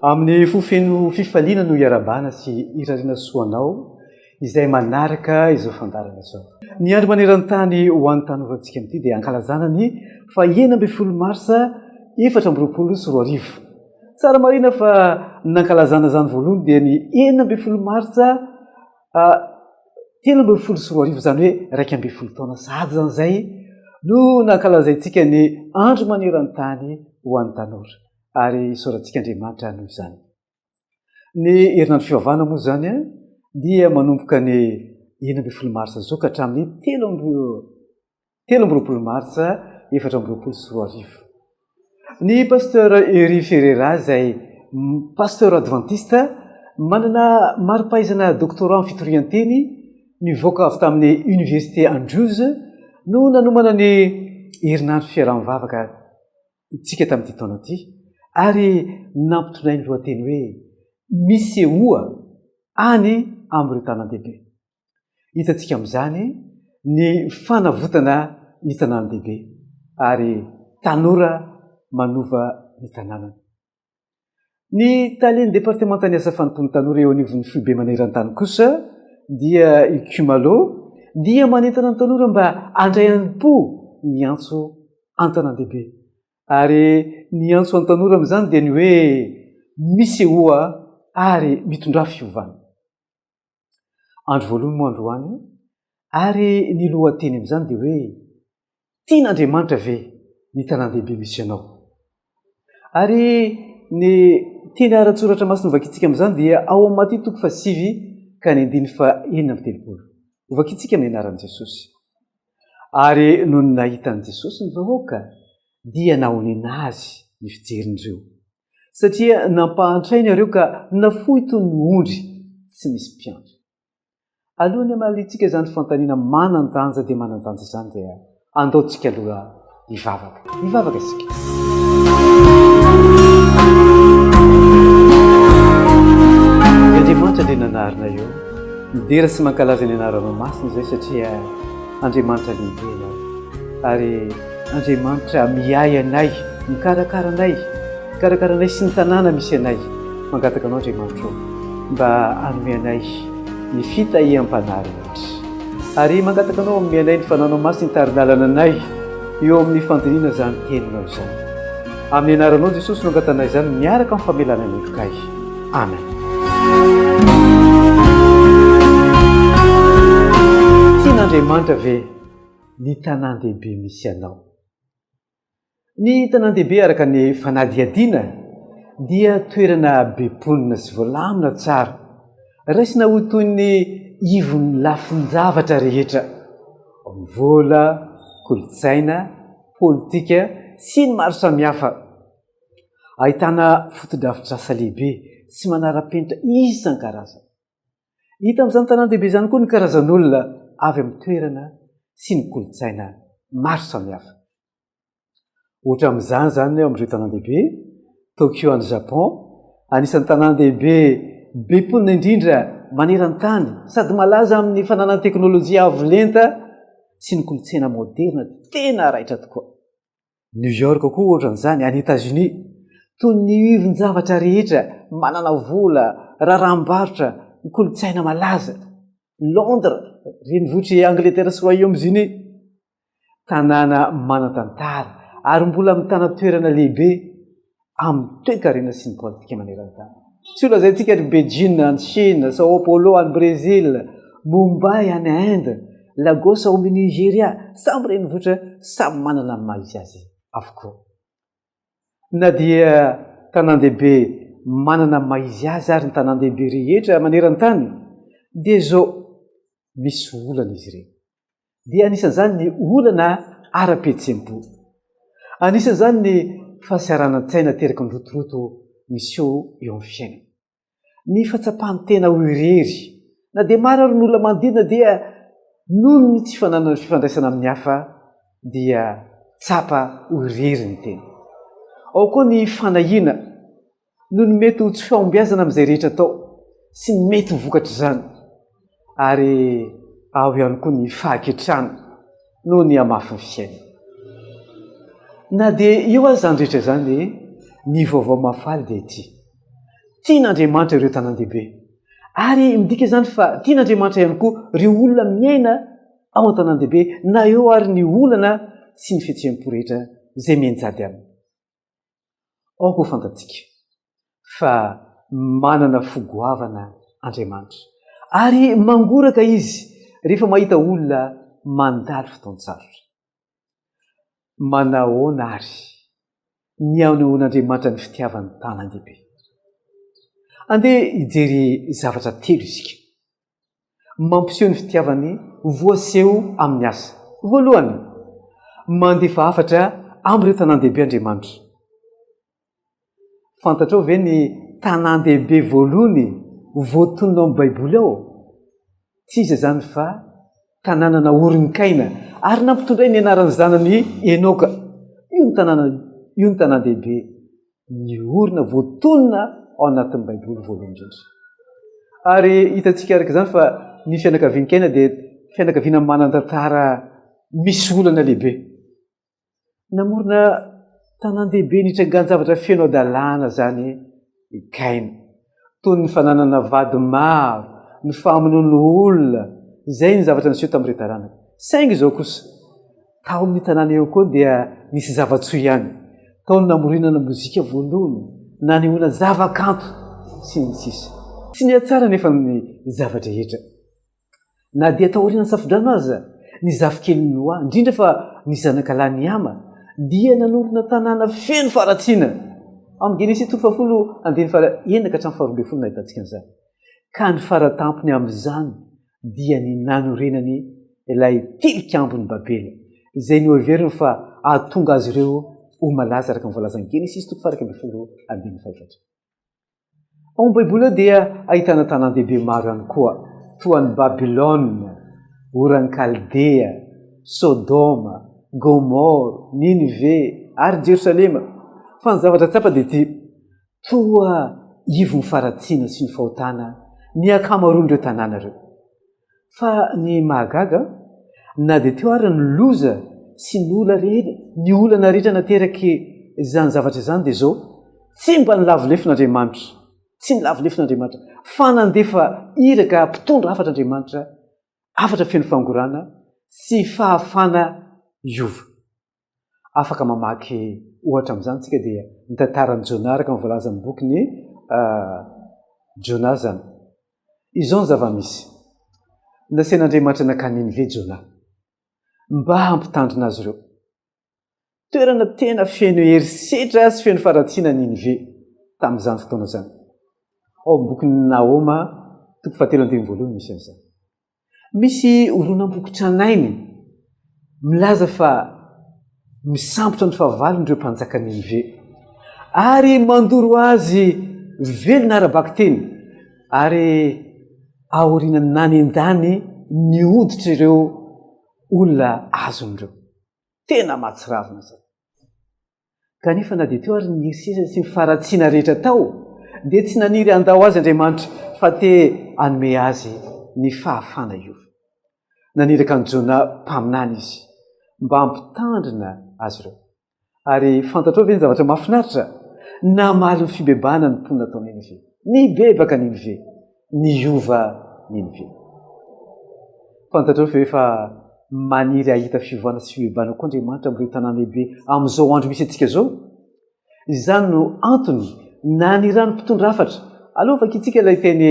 Amin'ny fo feno fifaliana no iarabana sy irariana soa anao izay manaraka izao fandaharana izao. Ny andro maneran-tany ho an'ny tanorantsika amin'ity dia ankalazana ny faha 16 marsa 2024. Tsara marihina fa ny nankalazana izany voalohany dia ny 16 marsa 2013, izany hoe 11 taona sahady izany izay no nankalazaintsika ny andro maneran-tany ho an'ny tanora. Ary isaorantsika Andriamanitra noho izany. Ny herinandro fivavahana moa izany dia manomboka ny 16 marsa izao ka hatramin'ny 23 marsa 2024. Ny Pasteur Henri Ferreira izay Pasteur Adventiste manana mari-pahaizana doctorat amin'ny fitorian-teny nivoaka avy tamin'ny Université Andrews no nanomana ny herinandro fiaraha-mivavaka ntsika tamin'ity taona ity ary nampitondrainy lohateny hoe Misehoa any amin'ireo tanàn-dehibe. Hitantsika amin'izany ny fanavotana ny tanàn-dehibe ary tanora manova ny tanànany. Ny talen'ny departemantan'ny asa fanompoan'ny tanora eo anivon'ny foibe maneran-tany kosa dia i Kumalo dia manentana ny tanora mba handray am-po ny antso an-tanàn-dehibe. Ary ny antso an'ny tanora amin'izany dia ny hoe misehoa ary mitondrà fiovana. Andro voalohany moa androany ary ny lohateny amin'izany dia hoe tian'Andriamanitra ve ny tanàn-dehibe misy anao? Ary ny teny ara-tsoratra masina hovakintsika amin'izany dia ao amin'ny Matio toko fahasivy ka ny andininy faha-36. Hovakintsika amin'ny anaran'i Jesosy. Ary nony nahita an'i Jesosy ny vahoaka dia nahonena azy ny fijerin'ireo. Satria nampahantraina ireo ka nafoy toy ny ondry tsy misy mpiandry. Alohan'ny hamaliantsika izany fanontaniana manan-danja dia manan-danja izany dia andaontsika aloha hivavaka. Hivavaka isika. Andriamanitra Andriananahary eo, midera sy mankalaza ny anaranao masina izay satria Andriamanitra lehibe ianao. Ary Andriamanitra miahy anay, mikarakara anay, mikarakara anay sy ny tanàna misy anay. Mangataka anao Andriamanitra ô, mba hanome anay ny fitahiam-panahy rehetra. Ary mangataka anao hanome anay ny fananao masina hitari-dalana anay eo amin'ny fandiniana izany teninao izany. Amin'ny anaranao Jesosy no angatanay izany miaraka amin'ny famelana ny helokay. Amen. Tian'Andriamanitra ve ny tanàn-dehibe misy anao? Ny tanàn-dehibe araka ny fanadihadiana dia toerana be mponina sy voalamina tsara. Raisina ho toy ny ivon'ny lafin-javatra rehetra, ny vola, kolontsaina, politika sy ny maro samihafa. Ahitana fotodrafitrasa lehibe sy manara-penitra isan-karazany. Hita amin'izany tanàn-dehibe izany koa ny karazan'olona avy amin'ny toerana sy ny kolontsaina maro samihafa. Ohatra amin'izany izany ao amin'ireo tanàn-dehibe, Tokyo any Japon, anisan'ny tanàn-dehibe be mponina indrindra maneran-tany sady malaza amin'ny fananany teknolojia avo lenta sy ny kolontsaina moderina tena raitra tokoa. New York koa ohatran'izany, any Etazonia. Toy ny ivon-javatra rehetra, manana vola, raharaham-barotra, ny kolontsaina malaza. Londres, renivohitr'i Angletera sy Royaumes-Unis. Tanàna manan-tantara ary mbola mitana toerana lehibe amin'ny toekarena sy ny politika maneran-tany. Tsy ho lazaintsika ry Beijing any Chine, Sao Paulo any Brésil, Mumbai any Inde, Lagos ao Nigeria, samy renivohitra samy manana ny maha izy azy avokoa. Na dia tanàn-dehibe manana ny maha izy azy ary ny tanàn-dehibe rehetra maneran-tany dia izao misy olana izy ireny. Dia anisan'izany ny olana ara-pihetseham-po. Anisan'izany ny fahasaranan-tsaina ateraky ny rotoroto miseho eo amin'ny fiainana. Ny fahatsapan-tena ho irery. Na dia maro ary ny olona manodidina dia noho ny tsy fananana fifandraisana amin'ny hafa dia tsapa ho irery ny tena. Ao koa ny fanahiana noho ny mety ho tsy fahombiazana amin'izay rehetra atao sy ny mety ho vokatr'izany ary ao ihany koa ny fahaketrana noho ny hamafin'ny fiainana. Na dia eo aza izany rehetra izany, ny vaovao mahafaly dia ity. Tian'Andriamanitra ireo tanàn-dehibe. Ary midika izany fa tian'Andriamanitra ihany koa ireo olona miaina ao an-tanàn-dehibe na eo ary ny olana sy ny fihetseham-po rehetra izay mianjady aminy. Aoka ho fantatsika fa manana fo goavana Andriamanitra ary mangoraka izy rehefa mahita olona mandalo fotoan-tsarotra. Manahoana àry ny hanehoan'Andriamanitra ny fitiavany tanan-dehibe? Andeha hijery zavatra telo isika. Mampiseho ny fitiavany voaseho amin'ny asa. Voalohany, mandefa hafatra amin'ireo tanàn-dehibe Andriamanitra. Fantatrao ve ny tanàn-dehibe voalohany voatonona ao amin'ny Baiboly ao? Tsy iza izany fa tanàna naorin'i Kaina ary nampitondrainy ny anaran'ny zanany Enoka. Io ny tanàna io ny tanàn-dehibe niorina voatonona ao anatin'ny Baiboly voalohany indrindra. Ary hitantsika araka izany fa ny fianakavian'i Kaina dia fianakaviana manan-tantara misy olana lehibe. Namorona tanàn-dehibe nitrangan-javatra feno hadalana izany i Kaina, toy ny fananana vady maro, ny famonoana olona, izay ny zavatra niseho tamin'ireo taranaka. Saingy izao kosa, tao amin'io tanàna io koa dia nisy zava-tsoa ihany. Tao ny namoronana mozika voalohany, nanehoana zava-kanto, sy ny sisa. Tsy nihatsara anefa ny zava-drehetra. Na dia taorian'ny Safodrano aza, ny zafikelin'i Noa, indrindra fa ny zanakalahin'i Hama, dia nanorina tanàna feno faharatsiana. Ao amin'ny Genesisy toko fahafolo andininy faha enina ka hatramin'ny faharoa ambin'ny folo no ahitantsika an'izany. Ka ny faratampony amin'izany dia ny nanorenany ilay tilikambon'i Babela, izay noheveriny fa hahatonga azy ireo ho malaza araka ny voalazan'ny Genesisy toko faha 11 andininy fahefatra. Ao amin'ny Baiboly ao dia ahitana tanàn-dehibe maro ihany koa, toa an'i Babylona, Oran'i Kaldea, Sodoma, Gomoro, Ninive, ary Jerosalema. Fa ny zavatra tsapa dia ity, toa ivon'ny faharatsiana sy ny fahotana ny ankamaroan'ireo tanàna ireo. Fa ny mahagaga, na dia teo ary ny loza sy ny ola rehetra, ny olana rehetra nateraky izany zavatra izany dia izao, tsy mba nilavo lefona Andriamanitra, tsy nilavo lefona Andriamanitra, fa nandefa iraka mpitondra hafatra Andriamanitra, hafatra feno fangorana sy fahafana hiova. Afaka mamaky ohatra amin'izany isika dia ny tantaran'i Jona araka ny voalazan'ny bokin'i Jona izany. Izao ny zava-misy. Nasain'Andriamanitra nankany Ninive Jona mba hampitandrina azy ireo. Toerana tena feno herisetra sy feno faharatsiana Ninive tamin'izany fotoana izany. Ao amin'ny bokin'i Nahoma toko fahatelo andininy voalohany misy an'izany. Misy horonam-boky tranainy milaza fa misambotra ny fahavalony ireo mpanjaka Ninive ary mandoro azy velona ara-bakiteny ary aorian'ny nanendany ny hoditr'ireo olona azony ireo. Tena mahatsiravina izany. Kanefa na dia teo ary ny herisetra sy ny faharatsiana rehetra tao, dia tsy naniry handao azy Andriamanitra fa te hanome azy ny fahafahana hiova. Naniraka an'i Jona mpaminany izy mba hampitandrina azy ireo. Ary fantatrao ve ny zavatra mahafinaritra? Namaly ny fibebahana ny mponina tao Ninive. Nibebaka Ninive. Niova Ninive. Fantatrao ve fa maniry hahita fiovana sy fibebahana koa Andriamanitra amin'ireo tanàn-dehibe amin'izao andro misy antsika izao? Izany no antony nanirany mpitondra hafatra. Aleo vakintsika ilay teny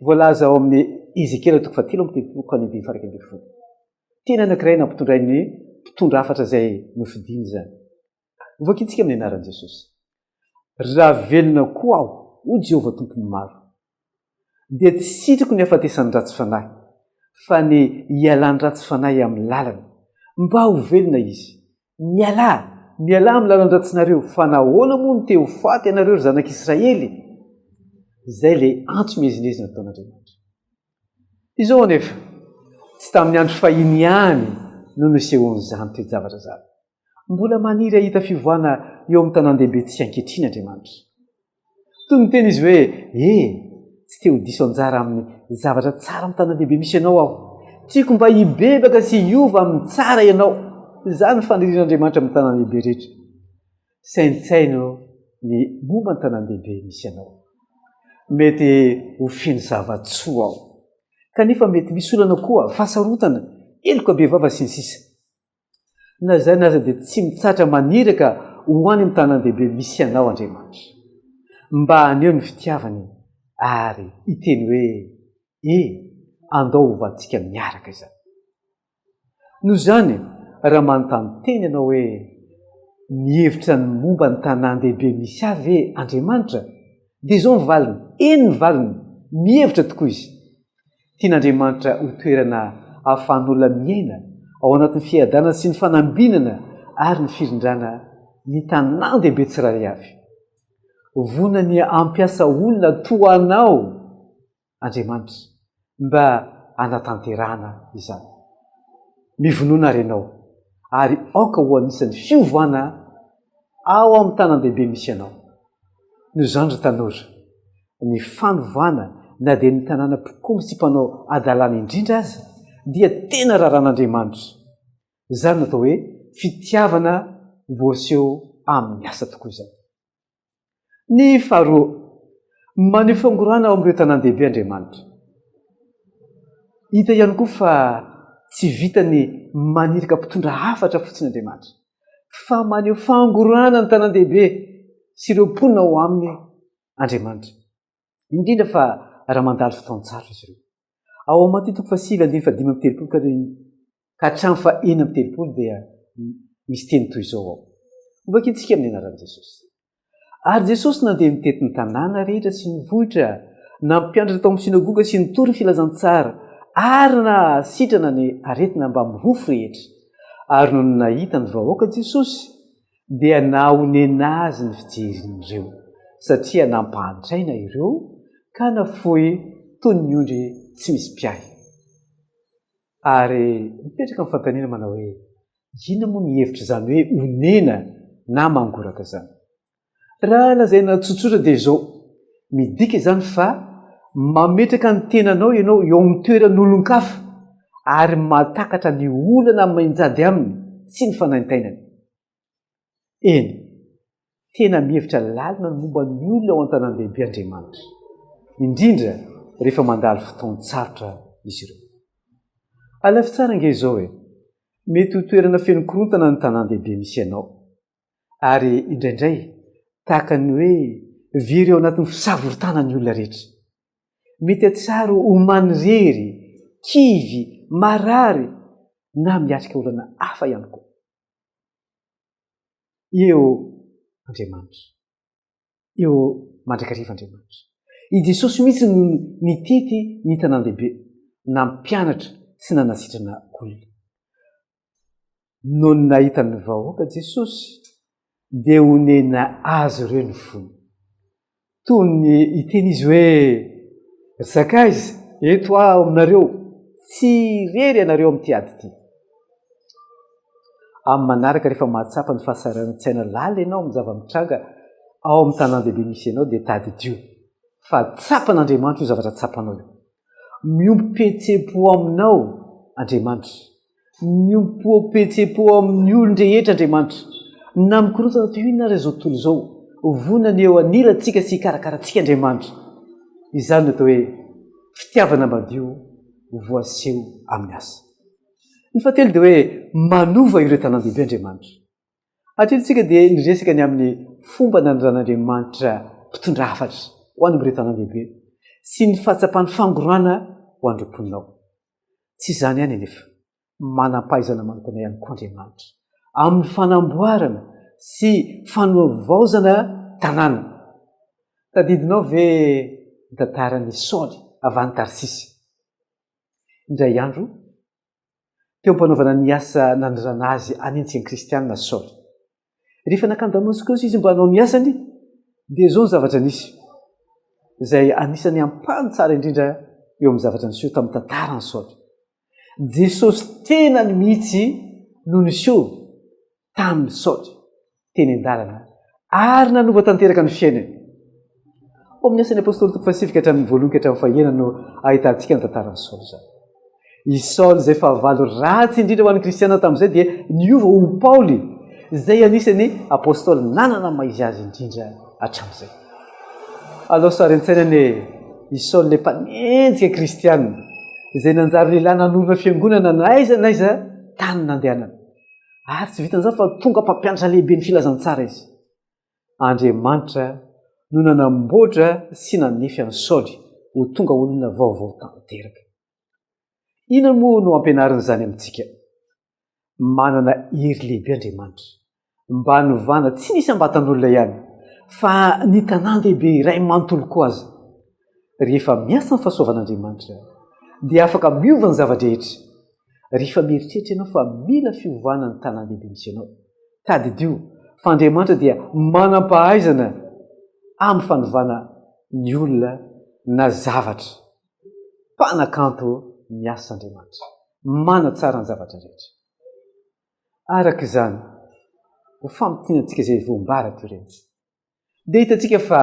voalaza ao amin'ny Ezekiela toko fahatelo amby telopolo ka ny andininy faha iraika ambin'ny folo. Teny anankiray nampitondrain'ny mpitondra hafatra izay nofidiny izany. Vakintsika amin'ny anaran'i Jesosy. Raha velona koa aho, hoy Jehovah Tompon'ny maro, dia tsy sitrako ny hafatesan'ny ratsy fanahy, fa ny hialan'ny ratsy fanahy amin'ny lalany, mba ho velona izy. Mialà, mialà amin'ny lalan-dratsinareo, fa nahoana moa no te ho faty ianareo, ry zanak'Israely? Izay ilay antso miezinezina ataon'Andriamanitra. Izao anefa, tsy tamin'ny andro fahiny ihany no nisehoan'izany toe-javatra izany. Mbola maniry hahita fiovana eo amin'ny tanàn-dehibentsika ankehitriny Andriamanitra. Toy ny niteny izy hoe, E, tsy te ho diso anjara amin'ny zavatra tsara amin'ny tanàn-dehibe misy anao aho. Tiako mba hibebaka sy hiova amin'ny tsara ianao. Izany ny fanirian'Andriamanitra amin'ny tanàn-dehibe rehetra. Saintsaino ny momba ny tanàn-dehibe misy anao. Mety ho feno zava-tsoa ao. Kanefa mety misy olana koa, fahasarotana, heloka bevava sy ny sisa. Na izany aza dia tsy mitsahatra maniraka ho any amin'ny tanàn-dehibe misy anao Andriamanitra, mba haneho ny fitiavany ary hiteny hoe, E, andao hovantsika miaraka izany. Noho izany, raha manontany tena ianao hoe, Mihevitra ny momba ny tanàn-dehibe misy ahy ve Andriamanitra? Dia izao ny valiny, Eny ny valiny, mihevitra tokoa Izy. Tian'Andriamanitra ho toerana ahafahan'olona miaina ao anatin'ny fiadanana sy ny fanambinana ary ny firindrana ny tanàn-dehibe tsirairay avy. Vonona ny hampiasa olona toa anao Andriamanitra mba hanatanterahana izany. Mivonona àry ianao, ary aoka ho anisan'ny fiovana ao amin'ny tanàn-dehibe misy anao. Noho izany, ry tanora, ny fanovana na dia ny tanàna mpikomy sy mpanao hadalana indrindra aza dia tena raran'Andriamanitra. Izany no atao hoe fitiavana voaseho amin'ny asa tokoa izany. Ny faharoa, maneho fangorahana ao amin'ireo tanàn-dehibe Andriamanitra. Hita ihany koa fa tsy vitan'ny maniraka mpitondra hafatra fotsiny Andriamanitra, fa maneho fangorahana ny tanàn-dehibe sy ireo mponina ao aminy Andriamanitra, indrindra fa raha mandalo fotoan-tsarotra izy ireo. Ao amin'ny Matio toko fahasivy andininy fahadimy amby telopolo ka ka hatramin'ny fahenina amby telopolo dia misy teny toy izao ao. Hovakintsika amin'ny anaran'i Jesosy. Ary Jesosy nandeha nitety ny tanàna rehetra sy ny vohitra, nampianatra tao amin'ny synagoga sy nitory ny filazantsara, ary nahasitrana ny aretina mbamin'ny rofy rehetra. Ary nony nahita ny vahoaka Jesosy, dia nahonena azy ny fijerin'ireo, satria nampahantraina ireo ka nafoy toy ny ondry tsy misy mpiahy. Ary mipetraka ny fanontaniana manao hoe, Inona moa ny hevitr'izany hoe onena na mangoraka izany? Raha lazaina tsotsotra dia izao, midika izany fa mametraka ny tenanao ianao eo amin'ny toeran'olon-kafa ary mahatakatra ny olana mianjady aminy sy ny fanaintainany. Eny, tena mihevitra lalina ny momba ny olona ao an-tanàn-dehibe Andriamanitra, indrindra rehefa mandalo fotoan-tsarotra izy ireo. Alaivo tsara ange izao e! Mety ho toerana feno korontana ny tanàn-dehibe misy anao, ary indraindray tahaka ny hoe very ao anatin'ny fisavoritana ny olona rehetra. Mety hahatsiaro ho manirery, kivy, marary, na miatrika olana hafa ihany koa. Eo Andriamanitra. Eo mandrakariva Andriamanitra. I Jesosy mihitsy no nitety ny tanàn-dehibe, nampianatra sy nanasitrana olona. Nony nahita ny vahoaka Jesosy, dia onena azy ireo ny fony. Toy ny hiteny izy hoe, Ry sakaiza, eto aho aminareo, tsy irery ianareo amin'ity ady ity. Amin'ny manaraka, rehefa mahatsapa ny fahasahiranan-tsaina lalina ianao amin'ny zava-mitranga ao amin'ny tanàn-dehibe misy anao, dia tadidio fa tsapan'Andriamanitra io zavatra tsapanao io. Miombom-pihetseham-po aminao Andriamanitra. Miombom-pihetseham-po amin'ny olon-drehetra Andriamanitra. Na mikorontana toy inona ary izao tontolo izao, vonona ny eo anilantsika sy hikarakara antsika Andriamanitra. Izany no atao hoe fitiavana madio voaseho amin'ny asa. Ny fahatelo dia hoe manova ireo tanàn-dehibe Andriamanitra. Hatreto isika dia niresaka ny amin'ny fomba nanoran'Andriamanitra mpitondra hafatra ho any amin'ireo tanàn-dehibe sy ny fahatsapany fangorana ho an'ireo mponina ao. Tsy izany ihany anefa, manam-pahaizana manokana ihany koa Andriamanitra amin'ny fanamboarana sy fanovaozana tanàna. Tadidinao ve ny tantaran'i Saoly avy any Tarsisy? Indray andro, teo am-panaovana ny asa nanirana azy hanenjika ny Kristianina Saoly. Rehefa nankany Damaskosy izy mba hanao ny asany, dia izao ny zavatra nisy, izay anisan'ny ampahany tsara indrindra eo amin'ny zavatra niseho tamin'ny tantaran'i Saoly. Jesosy tenany mihitsy no niseho tamin'i Saoly teny an-dalana ary nanova tanteraka ny fiainany. Ao amin'ny Asan'ny Apôstôly toko fahasivy ka hatramin'ny voalohany ka hatramin'ny fahenina no ahitantsika ny tantaran'i Saoly izany. I Saoly izay fahavalo ratsy indrindra ho an'ny kristiana tamin'izay dia niova ho Paoly izay anisan'ny apôstôly nanana maha izy azy indrindra hatramin'izay. Alao sary an-tsaina anie i Saoly ilay mpanenjika kristiana, izay nanjary lehilahy nanorina fiangonana na aiza na aiza tany nandehanany. Ary tsy vitan'izany fa tonga mpampianatra lehibe ny filazantsara izy. Andriamanitra no nanamboatra sy nanefy an'i Saoly ho tonga olona vaovao tanteraka. Inona moa no ampianarin'izany amintsika? Manana hery lehibe Andriamanitra mba hanovana tsy ny isam-batan'olona ihany fa ny tanàn-dehibe iray manontolo koa aza. Rehefa miasa ny fahasoavan'Andriamanitra dia afaka miova ny zava-drehetra. Rehefa mieritreritra ianao fa mila fiovana ny tanàn-dehibe misy anao, tadidio fa Andriamanitra dia manam-pahaizana amin'ny fanovana ny olona na zavatra. Mpanakanto miasa Andriamanitra, manatsara ny zavatra rehetra. Araka izany, ho famintinantsika izay voambara teo ireny, dia hitantsika fa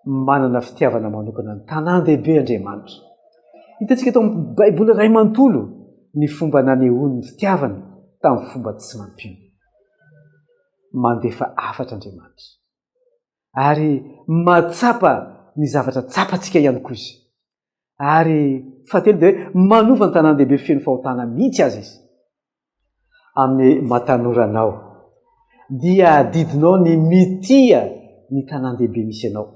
manana fitiavana manokana ny tanàn-dehibe Andriamanitra. Hitantsika tao amin'ny Baiboly iray manontolo ny fomba nanehoany ny fitiavany tamin'ny fomba tsy mampino. Mandefa hafatra Andriamanitra. Ary mahatsapa ny zavatra tsapantsika ihany koa izy. Ary fahatelo dia hoe manova ny tanàn-dehibe feno fahotana mihitsy aza izy. Amin'ny maha tanora anao, dia adidinao ny mitia ny tanàn-dehibe misy anao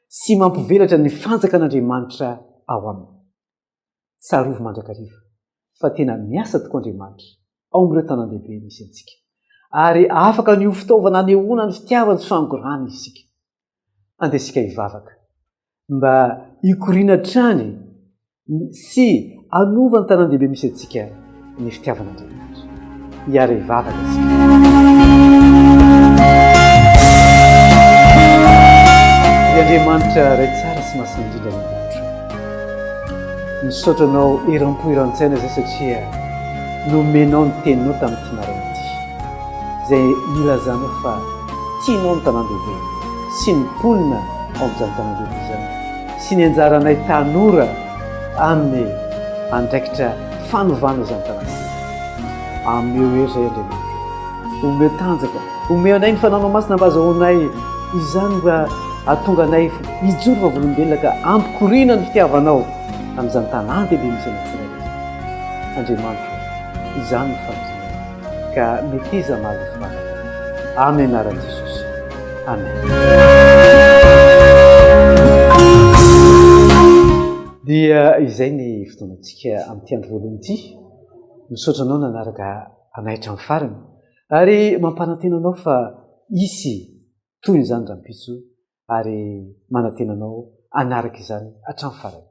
sy mampivelatra ny fanjakan'Andriamanitra ao aminy. Tsarovy mandrakariva fa tena miasa tokoa Andriamanitra ao amin'ireo tanàn-dehibe misy antsika, ary afaka ny ho fitaovana hanehoana ny fitiavany sy fangorahany isika. Andeha isika hivavaka mba hikoriana hatrany sy hanova ny tanàn-dehibe misy antsika ny fitiavan'Andriamanitra. Hiara-hivavaka isika. Ry Andriamanitra Ray tsara sy masina indrindra any an-danitra. Misaotra Anao eram-po eran-tsaina izay satria nomenao ny teninao tamin'ity maraina ity. Izay nilazanao fa tianao ny tanàn-dehibe sy ny mponina ao amin'izany tanàn-dehibe izany sy ny anjaranay tanora amin'ny andraikitra fanovana izany tanàn-dehibe izany. Ameo hery izay Andriamanitra. Omeo tanjaka, omeo anay ny Fananao Masina mba azahoanay izany mba hahatonga anay hijoro vavolombelona ka hampikoriana ny fitiavanao amin'izany tanàn-dehibe misy anay tsirairay izany. Andriamanitro, izany no fanirianay ka meteza hamaly ny fivavakay. Amin'ny anaran'i Jesosy. Amen. Dia izay ny fotoanantsika amin'ity andro voalohany ity. Misaotra anao nanaraka anay hatramin'ny farany ary mampanantena anao fa hisy toy izany rahampitso ary manantena anao hanaraka izany hatramin'ny farany.